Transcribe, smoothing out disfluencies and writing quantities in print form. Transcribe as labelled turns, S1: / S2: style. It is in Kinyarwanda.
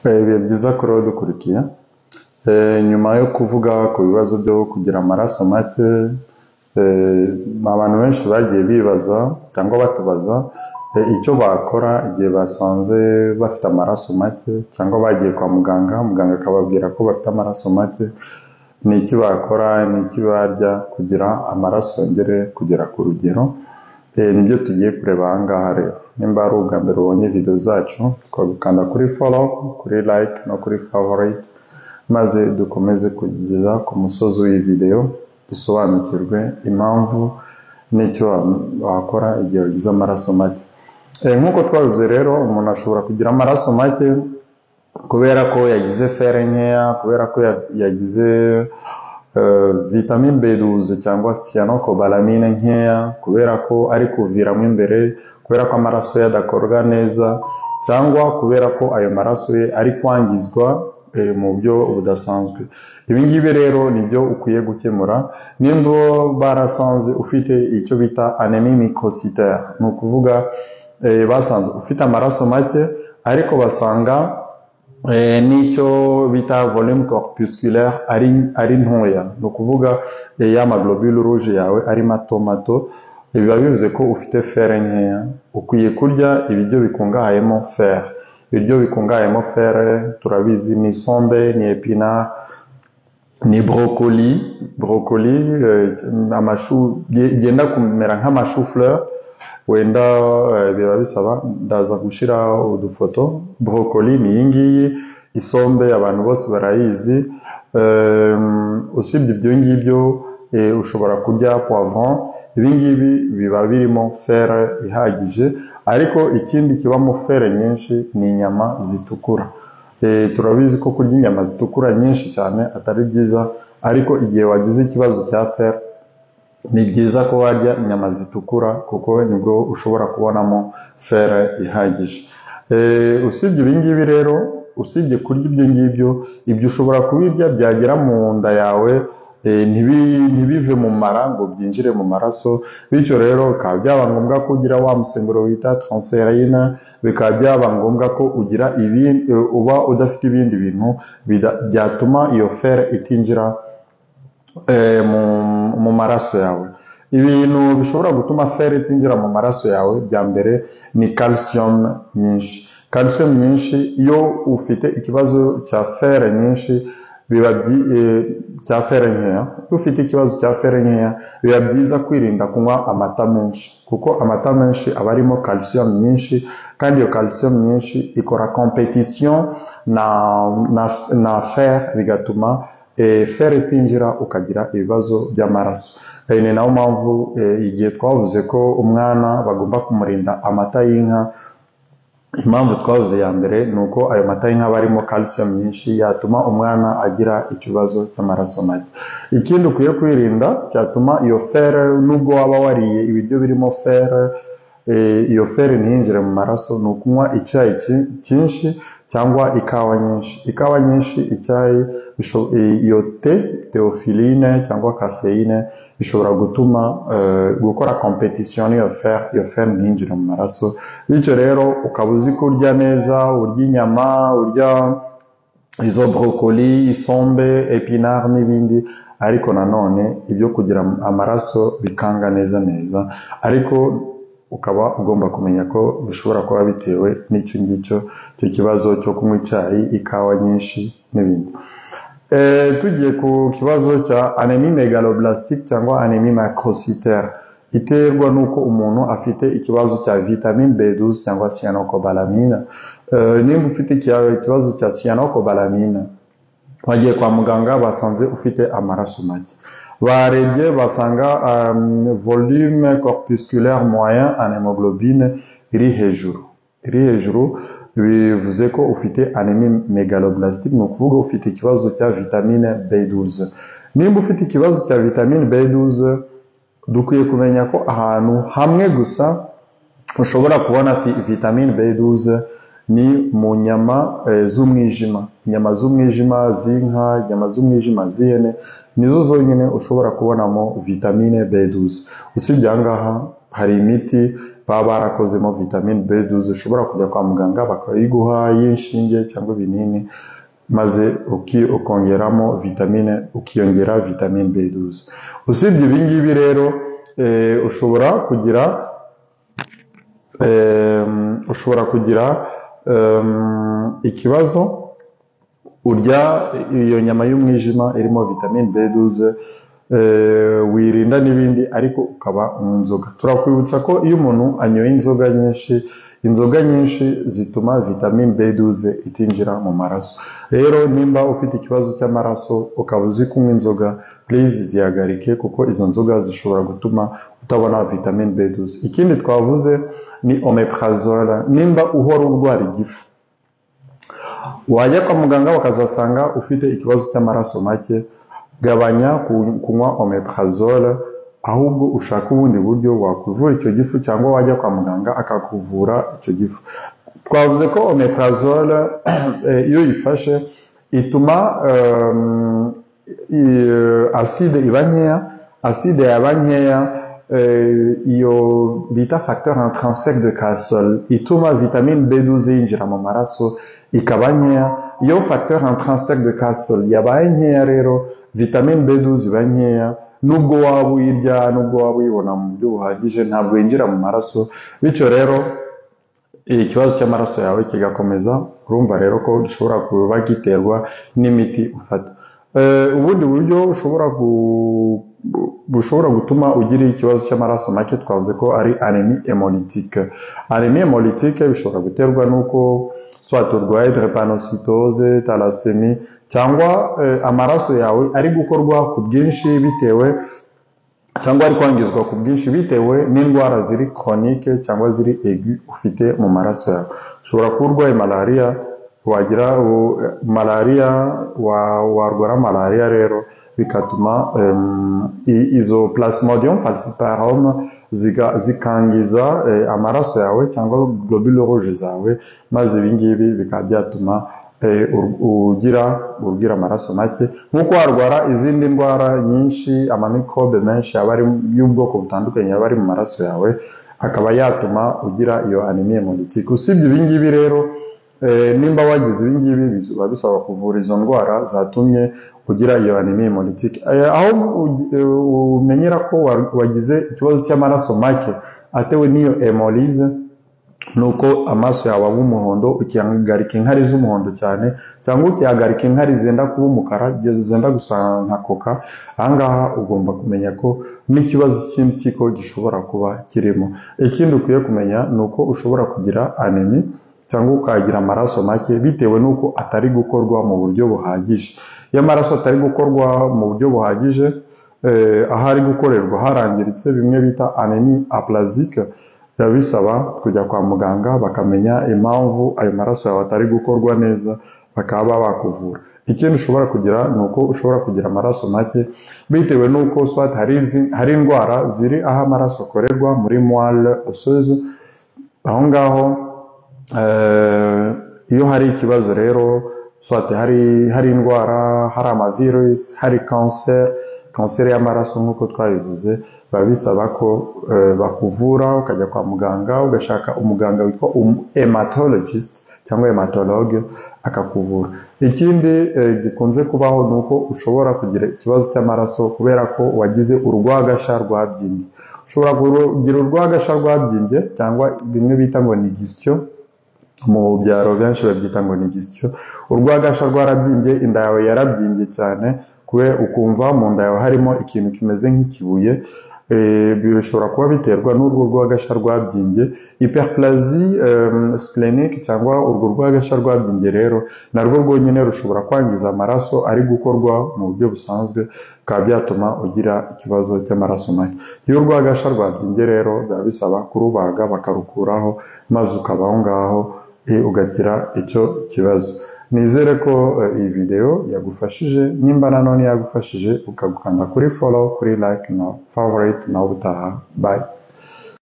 S1: Ibihe byiza kuri wowe dukurikiye. Nyuma yo kuvuga ku bibazo byo kugira amaraso make, abantu benshi bagiye bibaza cyangwa batubaza icyo bakora igihe basanze bafite amaraso make cyangwa bagiye kwa muganga, muganga akababwira ko bafite amaraso make, ni iki bakora, ni iki barya kugira amaraso yongere kugera ku rugero. Nibyo tugiye kureba aha ngaha rero. Nimba ari ubwa mbere ubonye video zacu, twagukanda kuri follow, kuri like no kuri favorite, maze dukomeze kugeza ku musozi w'iyi video, dusobanukirwe impamvu n'icyo wakora igihe wagize amaraso make. Nk'uko twabivuze rero, umuntu ashobora kugira amaraso make kubera ko yagize fer nkeya, kubera ko yagize vitamine B12 cyangwa cyanocobalamine nkeya, kubera ko ari kuviramo imbere, kubera ko amaraso ye adakorwa neza, cyangwa kubera ko ayo maraso ye ari kwangizwa mu buryo budasanzwe. Ibi ngibi rero nibyo ukwiye gukemura nimba barasanze ufite icyo bita anémie microcytaire. Ni ukuvuga basanze ufite amaraso make, ariko basanga n'icyo bita volume corpusculaire ari ntoya, ni ukuvuga ya ma globules rouges yawe ari mato mato, biba bivuze ko ufite fer nkeya. Ukwiye kurya ibiryo bikungahayemo fer. Ibiryo bikungahayemo fer turabizi, ni isombe, ni épinard, ni brocoli. Brocoli, amashu byenda kumera nk'ama chou-fleur wenda, biba bisaba ndaza gushyira udufoto. Brocoli ni iyi ngiyi, isombe abantu bose barayizi. Usibye ibyo ngibyo, ushobora kurya poivron. Ibi ngibi biba birimo fer ihagije, ariko ikindi kibamo fer nyinshi ni inyama zitukura. Turabizi ko kurya inyama zitukura nyinshi cyane atari byiza, ariko igihe wagize ikibazo cya fer ni byiza ko warya inyama zitukura, kuko nibwo ushobora kubonamo fer ihagije. Usibye ibi ngibi rero, usibye kurya ibyo ngibyo, ibyo ushobora kubirya byagera mu nda yawe ntibive mu mara ngo byinjire mu maraso. Bityo rero bikaba byaba ngombwa ko ugira wa musemburo wita transferrine, bikaba byaba ngombwa ko ugira ibindi, uba udafite ibindi bintu byatuma iyo fer itinjira mu maraso yawe. Ibintu bishobora gutuma fer itinjira mu maraso yawe bya mbere ni calcium nyinshi. Calcium nyinshi, iyo ufite ikibazo cya fer nyinshi, biba cya fer nkeya, iyo ufite ikibazo cya fer nkeya, biba byiza kwirinda kunywa amata menshi, kuko amata menshi aba arimo calcium nyinshi, kandi iyo calcium nyinshi ikora competition na fer, bigatuma fer itinjira, ukagira ibibazo by'amaraso. Ni nayo mpamvu igihe twavuze ko umwana bagomba kumurinda amata y'inka, impamvu twavuze ya mbere ni uko ayo mata y'inka aba arimo calcium nyinshi yatuma umwana agira ikibazo cy'amaraso make. Ikindi ukwiye kwirinda cyatuma iyo fer, nubwo waba wariye ibiryo birimo fer, iyo fer ntiyinjire mu maraso, ni ukunywa icyayi cyinshi cyangwa ikawa nyinshi. Ikawa nyinshi, icyayi, iyo thé, théophylline cyangwa caféine bishobora gutuma gukora competition n'iyo fer, iyo fer ntiyinjire mu maraso. Bityo rero ukaba uzi ko urya neza, urya inyama, urya izo brocoli, isombe, épinard n'ibindi, ariko nanone ibyo kugira amaraso bikanga neza neza, ariko ukaba ugomba kumenya ko bishobora kuba bitewe n'icyo ngicyo, icyo kibazo cyo kunywa icyayi, ikawa nyinshi n'ibindi. Tugiye ku kibazo cya anémie mégaloblastique cyangwa anémie macrocytaire, iterwa n'uko umuntu afite ikibazo cya vitamine B12 cyangwa cyanocobalamine. Nimba ufite ikibazo cya cyanocobalamine, wagiye kwa muganga basanze ufite amaraso make, barebye basanga volume corpusculaire moyen en hémoglobine iri hejuru, iri hejuru, bivuze ko ufite anémie mégaloblastique, ni ukuvuga ufite ikibazo cya vitamine B12. Nimba ufite ikibazo cya vitamine B12, dukwiye kumenya ko ahantu hamwe gusa ushobora kubona vitamine B12 ni mu nyama z'umwijima. Inyama z'umwijima z'inka, inyama z'umwijima z'ihene, nizo zonyine ushobora kubonamo vitamine B12. Usibye aha ngaha hari imiti baba barakozemo vitamine B12. Ushobora kujya kwa muganga bakayiguha y'inshinge cyangwa ibinini, maze ukongeramo vitamine, ukiyongera vitamine B12. Usibye ibi ngibi rero, ushobora kugira ikibazo urya iyo nyama y'umwijima irimo vitamine B12, wirinda n'ibindi, ariko ukaba unywa inzoga. Turakwibutsa ko iyo umuntu anyoye inzoga nyinshi, inzoga nyinshi zituma vitamine B12 itinjira mu maraso. Rero nimba ufite ikibazo cy'amaraso, ukaba uzi kunywa inzoga, please zihagarike, kuko izo nzoga zishobora gutuma utabona vitamine B12. Ikindi twavuze ni omeprazole. Nimba uhora urwara igifu, wajya kwa muganga bakazasanga ufite ikibazo cy'amaraso make, gabanya kunywa omeprazole, ahubwo ushaka ubundi buryo wakuvura icyo gifu, cyangwa wajya kwa muganga akakuvura icyo gifu. Twavuze ko omeprazole iyo uyifashe ituma acide iba nkeya. Acide yaba nkeya, iyo bita facteur intrinsèque de Castle ituma vitamine B12 yinjira mu maraso ikaba nkeya. Iyo facteur intrinsèque de Castle yabaye nkeya rero, vitamine B12 iba nkeya. Nubwo waba uyirya, nubwo waba uyibona mu buryo buhagije, ntabwo yinjira mu maraso. Bityo rero ikibazo cy'amaraso yawe kigakomeza. Urumva rero ko gishobora kuba giterwa n'imiti ufata. Ubundi buryo bushobora gutuma ugira ikibazo cy'amaraso make, twavuze ko ari anémie hémolytique. Anémie hémolytique bishobora guterwa n'uko soit urwaye drépanocytose, thalassémie, cyangwa amaraso yawe ari gukorwa ku bwinshi bitewe, cyangwa ari kwangizwa ku bwinshi bitewe n'indwara ziri chronique cyangwa ziri aigu ufite mu maraso yawe. Ushobora kuba urwaye malariya, wagira malariya, warwara malariya rero bigatuma izo plasmodium falciparum zikangiza amaraso yawe cyangwa globule rouge zawe, maze ibi ngibi bikaba byatuma ugira amaraso make. Nk'uko warwara izindi ndwara nyinshi, amamikrobe menshi aba ari y'ubwoko butandukanye aba ari mu maraso yawe, akaba yatuma ugira iyo anémie hémolytique. Usibye ibi ngibi rero, nimba wagize ibi ngibi, biba bisaba kuvura izo ndwara zatumye ugira iyo anémie hémolytique. Aho umenyera ko wagize ikibazo cy'amaraso make atewe n'iyo hémolyse, nuko amaso yawe aba umuhondo, ukihagarika inkari z'umuhondo cyane, cyangwa ukihagarika inkari zenda kuba umukara, zenda gusa nka coca. Ahangaha ugomba kumenya ko n'ikibazo cy'impyiko gishobora kuba kirimo. Ikindi ukwiye kumenya ni uko ushobora kugira anémie cyangwa ukagira amaraso make bitewe n'uko atari gukorwa mu buryo buhagije. Iyo amaraso atari gukorwa mu buryo buhagije, aho ari gukorerwa harangiritse, bimwe bita anémie aplasique, biba bisaba kujya kwa muganga bakamenya impamvu ayo maraso yawe atari gukorwa neza, bakaba bakuvura. Ikindi ushobora kugira ni uko ushobora kugira amaraso make bitewe n'uko soit hari indwara ziri aho amaraso akorerwa, muri moelle osseuse aho ngaho. Iyo hari ikibazo rero, soit hari indwara, hari amavirus, hari kanseri y'amaraso nk'uko twabivuze, biba bisaba ko bakuvura, ukajya kwa muganga, ugashaka umuganga witwa hématologist cyangwa hématologue akakuvura. Ikindi gikunze kubaho ni uko ushobora kugira ikibazo cy'amaraso kubera ko wagize urwagasha rwabyimbye. Ushobora kugira urwagasha rwabyimbye, cyangwa bimwe bita ngo ni gisyo, mu byaro benshi babyita ngo ni gisyo. Urwagasha rwarabyimbye, inda yawe yarabyimbye cyane, kubera ukumva mu nda yawe harimo ikintu kimeze nk'ikibuye. Bishobora kuba biterwa n'urwo rwagasha rwabyimbye, hyperplasie splénique, cyangwa urwo rwagasha rwabyimbye rero narwo rwonyine rushobora kwangiza amaraso ari gukorwa mu buryo busanzwe, bikaba byatuma ugira ikibazo cy'amaraso make. Iyo urwagasha rwabyimbye rero, biba bisaba kurubaga bakarukuraho, maze ukaba aho ngaho ugakira icyo kibazo. Nizere ko iyi video yagufashije. Nimba nanone yagufashije, ukagukanda kuri follow, kuri like na favorite. Nawe ubutaha, bye.